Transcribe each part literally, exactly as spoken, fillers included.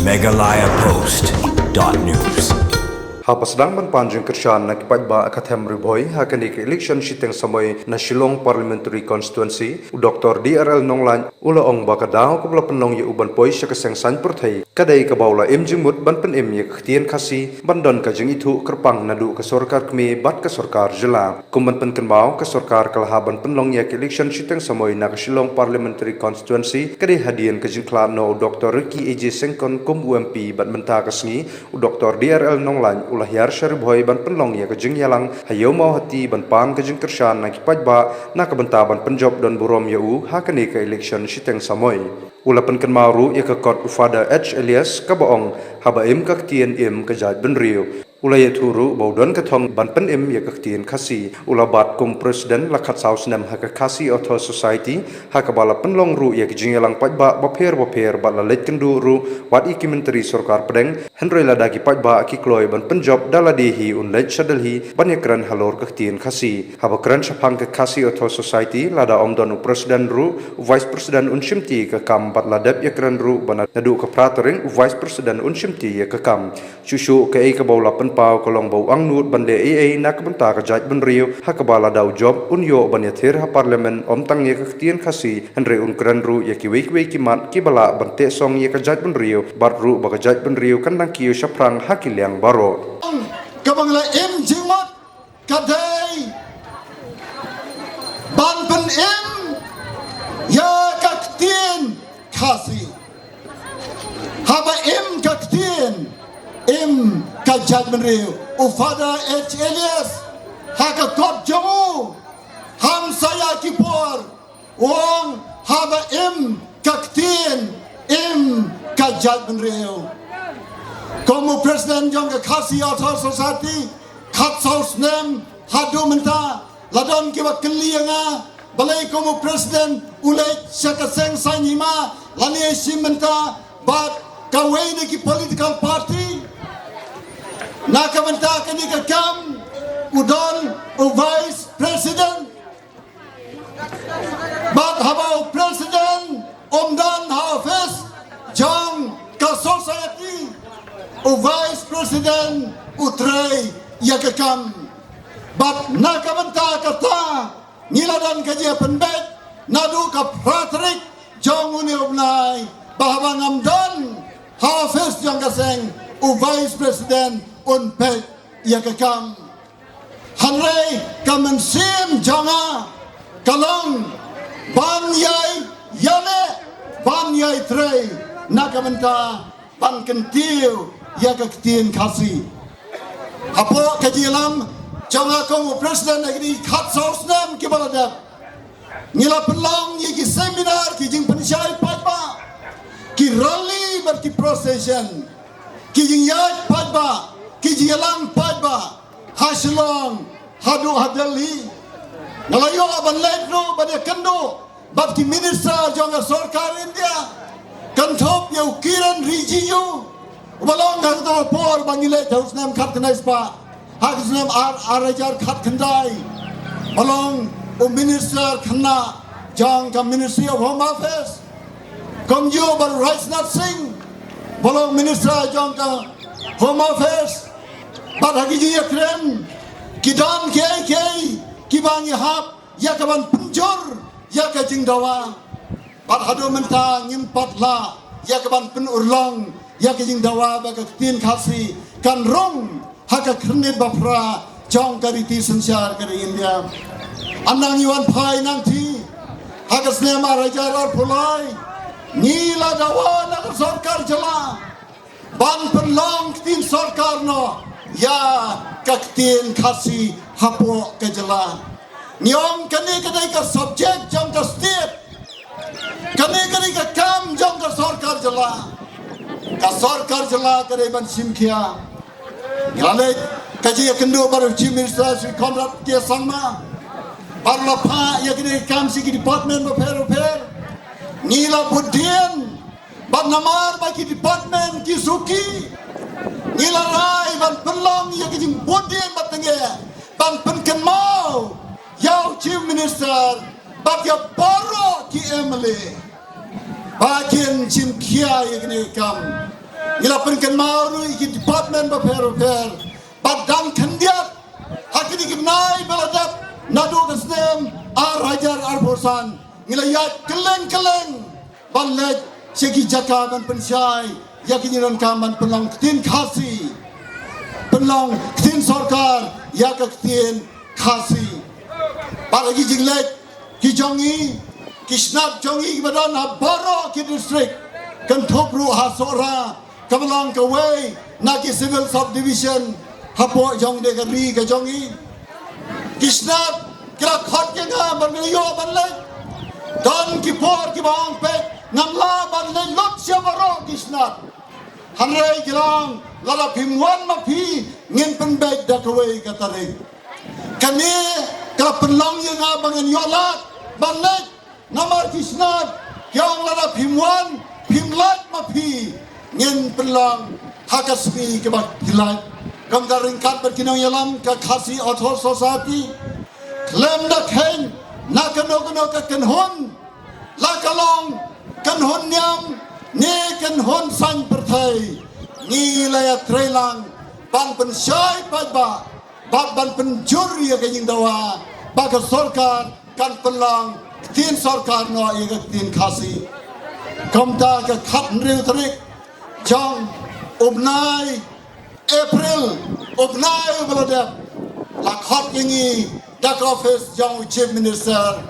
Meghalaya Post dot news. Haba sdang ban pan jingkyrshan na ki paidbah ka them Ri Bhoi ha kane ka election shiteng samoi na Shillong Parliamentary Constituency, u Doctor D R L Nonglait u la ong ba ka daw kaba la pynlong ïa u ban poi sha ka seng saiñ pyrthei ka dei kaba u la im jingmut ban pynim ïa ka ktien Khasi ban don ka jingithuh kyrpang naduh ka sorkar kmie bad ka sorkar jylla. Kum ban pynkynmaw, ka sorkar ka la hap ban pynlong ïa ka election shiteng samoi na ka Shillong Parliamentary Constituency ka dei hadien ka jingkhlad na u Doctor Ricky A J Syngkon kum u M P bad mynta ka sngi u Doctor D R L Nonglait u la hiar sha Ri Bhoi ban pynlong ïa ka jingïalang ha Ïew Mawhati ban pan ka jingkyrshan na ki paidbah na ka bynta ban pynjop don burom ïa u ha kane ka election shiteng samoi. U la pynkynmaw ruh ïa ka kot u Father H Elias kaba ong, haba im ka ktien im ka jaitbynriew. U la ïathuh ruh ba u don ka thong ban pynim ïa ka ktien Khasi. U la bat kum president la khatsaw snem ha ka Khasi Author Society, ha kaba la pynlong ruh ïa ka jingïalang paidbah bapher bapher bad la leit kynduh ruh wat ïa ki myntri sorkar pdeng, hynrei lada ki paidbah ki kloi ban pynjop da lade hi un leit sha Delhi ban ïakren halor ka ktien Khasi. Haba kren shaphang ka Khasi Author Society, lada ym don u president ruh, u vice president un shimti ïa ka kam bad la dep ïakren ruh ba naduh ka phra tarik u vice president un shimti ïa ka kam. Shuh shuh kaei kaba u la pynpaw ka long ba u angnud ban leh ei ei na ka bynta ka jaitbynriew, ha kaba lada u jop un ïoh ban ïathir ha parliament ym tang ïa ka ktien Khasi, hynrei un kren ruh ïa kiwei kiwei ki mat kiba lah ban teh song ïa ka jaitbynriew bad ruh ba ka jaitbynriew kan dang kiew shaphrang ha ki liang baroh. Kaba nga la im jingmut ka dei ban pynim ïa ka ktien Khasi. Haba im ka ktien, im ka jaitbynriew. U Father H Elias ha ka kot jong u ha Messiah ki por u ong, haba im ka ktien, im ka jaitbynriew. Kum u president jong ka Khasi Author Society, khatsaw snem haduh mynta, la don kiba kylli ïa nga, balei kum u president u leit sha ka seng saiñ hima lane shim bynta bad kawei na ki political party. Na ka bynta kane ka kam u don u vice president. Bad haba u president um don ha office jong ka society, u vice president u trei ïa ka kam. Bad na ka bynta kata ngi la don ka jingpynbeit naduh ka phra tarik jong une u bnai ba haba ngam don ha office jong ka seng, u vice president un peit ïa ka kam. Hynrei ka mynsiem jong nga ka long ban ïai ïaleh, ban ïai trei na ka bynta ban kyntiew ïa ka ktien Khasi. Hapoh ka jingïalam jong nga kum u president ha kine ki khatsaw snem kiba la dep, ngi la pynlong ïa ki seminar, ki jingpynshai paidbah, ki rally bad ki procession, ki jingïaid paidbah, ki jingïalang paidbah ha Shillong haduh ha Delhi. Nga la ïoh ban leit ruh ban ïakynduh bad ki minister jong ka sorkar India, kynthup ïa u Kiren Rijiju, uba long ha kato ka por ba ngi leit ha u snem khatkhyndai spah, ha ka snem ar, ar hajar khatkhyndai, ba long u minister khynnah jong ka Ministry of Home Affairs. Kumjuh bad u Rajnath Singh, ba long minister jong ka Home Affairs. Bad ha ki jingïakren ki don kiei kiei kiba ngi hap ïa ka ban pynjur ïa ka jingdawa. Bad haduh mynta ngim pat lah ïa ka ban pynurlong ïa ka jingdawa ba ka ktien Khasi kan rung ha ka khyrnit ba phra jong ka riti synshar ka ri India. Ynda ngi wan phai nangtei ha ka snem ar hajar arphew lai, ngi la dawa na ka sorkar jylla ban pynlong ktien sorkar noh ïa ka ktien Khasi hapoh ka jylla. Ngi ong kane ka dei ka subject jong ka state, kane ka dei ka kam jong ka sorkar jylla. Ka sorkar jylla ka dei ban shim khia. Ngi la leit ka jingïakynduh bad u Chief Minister Shri Conrad K Sangma, bad la phah ïa kane ka kam sha ki department bapher bapher. Ngi la bud dien, bad namar ba ki department ki suki, ngi la rai ban pynlong ïa ka jingbud dien bad tyngeh ban pynkynmaw ïa u Chief Minister bad ïa baroh ki M L A ba kin shim khia ïa kane ka kam. Ngi la pynkynmaw ruh ïa ki department bapher bapher ba dang khyndiat ha kine ki bnai ba la dep naduh ka snem ar hajar arphew san. Ngi la ïaid kylleng kylleng ban leit sha ki jaka ban pynshai ïa ki jingdonkam ban pynlong ktien Khasi, pynlong ktien sorkar ïa ka ktien Khasi. Bad ha ki jingleit ki jong ngi, ki snap jong ngi kiba don ha baroh ki district, kynthup ruh ha Sohra kaba long kawei na ki civil subdivision hapoh jong ka ri ka jong ngi. Ki snap ki la khot ïa nga ban ïoh ban leit. Don ki por kiba ong peit ngam lah ban leit lut sha baroh ki snap. Hynrei ki la ong lada phim wan ma phi ngin pynbeit da kawei ka tarik. Kane ka la pynlong ïa nga ba ngan ïoh lad ban leit. Namar ki snap ki ong lada phim wan phim lait ma phi ngin pynlong ha ka sngi kaba phi lait. Kumta ryngkat bad ki nongïalam ka Khasi Authors Society, khlem da kheiñ na kano kano ka kynhun, la ka long kynhun niam ne kynhun saiñ pyrthei, ngi la ïatreilang ban pynshai paidbah bad ban pynjur ïa ka jingdawa ba ka sorkar kan pynlong ktien sorkar noh ïa ka ktien Khasi. Kumta ka khathynriew tarik jong u bnai April, u bnai uba la dep, la khot ïa ngi da ka office jong u Chief Minister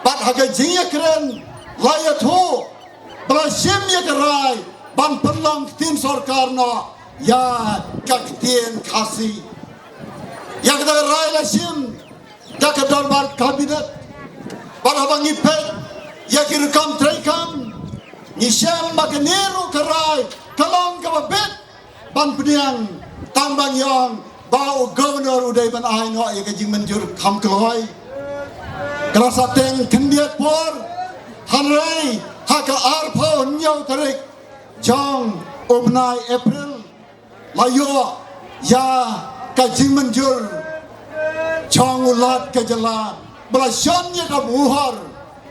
bad ha ka jingïakren la ïathuh ba la shim ïa ka rai ban pynlong ktien sorkar noh ïa ka ktien Khasi. Ïa kata ka rai la shim da ka dorbar kabinet. Bad haba ngi peit ïa ki rukom treikam, ngi shem ba kane ruh ka rai ka long kaba bit ban pdiang, tang ba ngi ong ba u governor u dei ban ai noh ïa ka jingmynjur kham kloi. Ka la sa teng khyndiat por, hynrei ha ka arphew hynñiew tarik jong u bnai April la ïoh ïa ka jingmynjur jong u Lat ka jylla ba la shon ïa ka mohor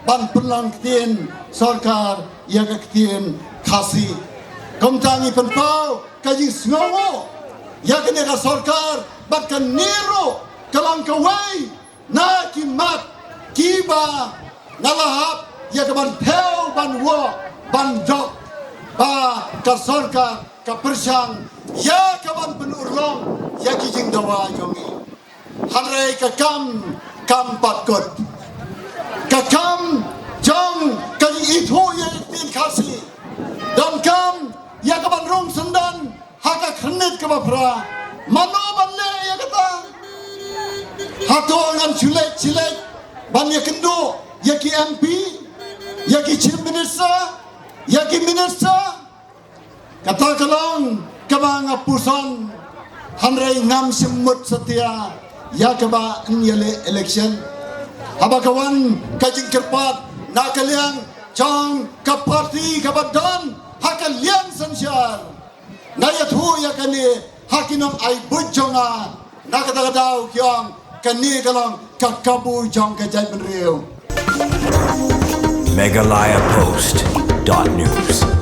ban pynlong ktien sorkar ïa ka ktien Khasi. Kumta ngi pynpaw ka jingsngewnguh ïa kane ka sorkar bad kane ruh ka long kawei na ki mat kiba nga la hap ïa ka ban thew ban wad ban dok ba ka sorkar ka pyrshang ïa ka ban pynurlong ïa ki jingdawa jong ngi. Hynrei ka kam kam pat kut. Ka kam jong ka jingithuh ïa ka ktien Khasi, donkam ïa ka ban rung syndon ha ka khyrnit kaba phra. Mano ban leh ïa kata? Hato ngan shu leit shu leit ban ïakynduh ïa ki M P, ïa ki Chief Minister, ïa ki Minister? Kata ka long kaba nga puson, hynrei ngam shym mut satia ïa kaba yn ïaleh election. Haba ka wan ka jingkyrpad na ka liang jong ka party kaba don ha ka liang synshar, nga ïathuh ïa kane ha ki nongai buit jong nga. Na kata ka daw ki ong kane ka long ka kabu jong ka jaitbynriew. Meghalaya Post dot news.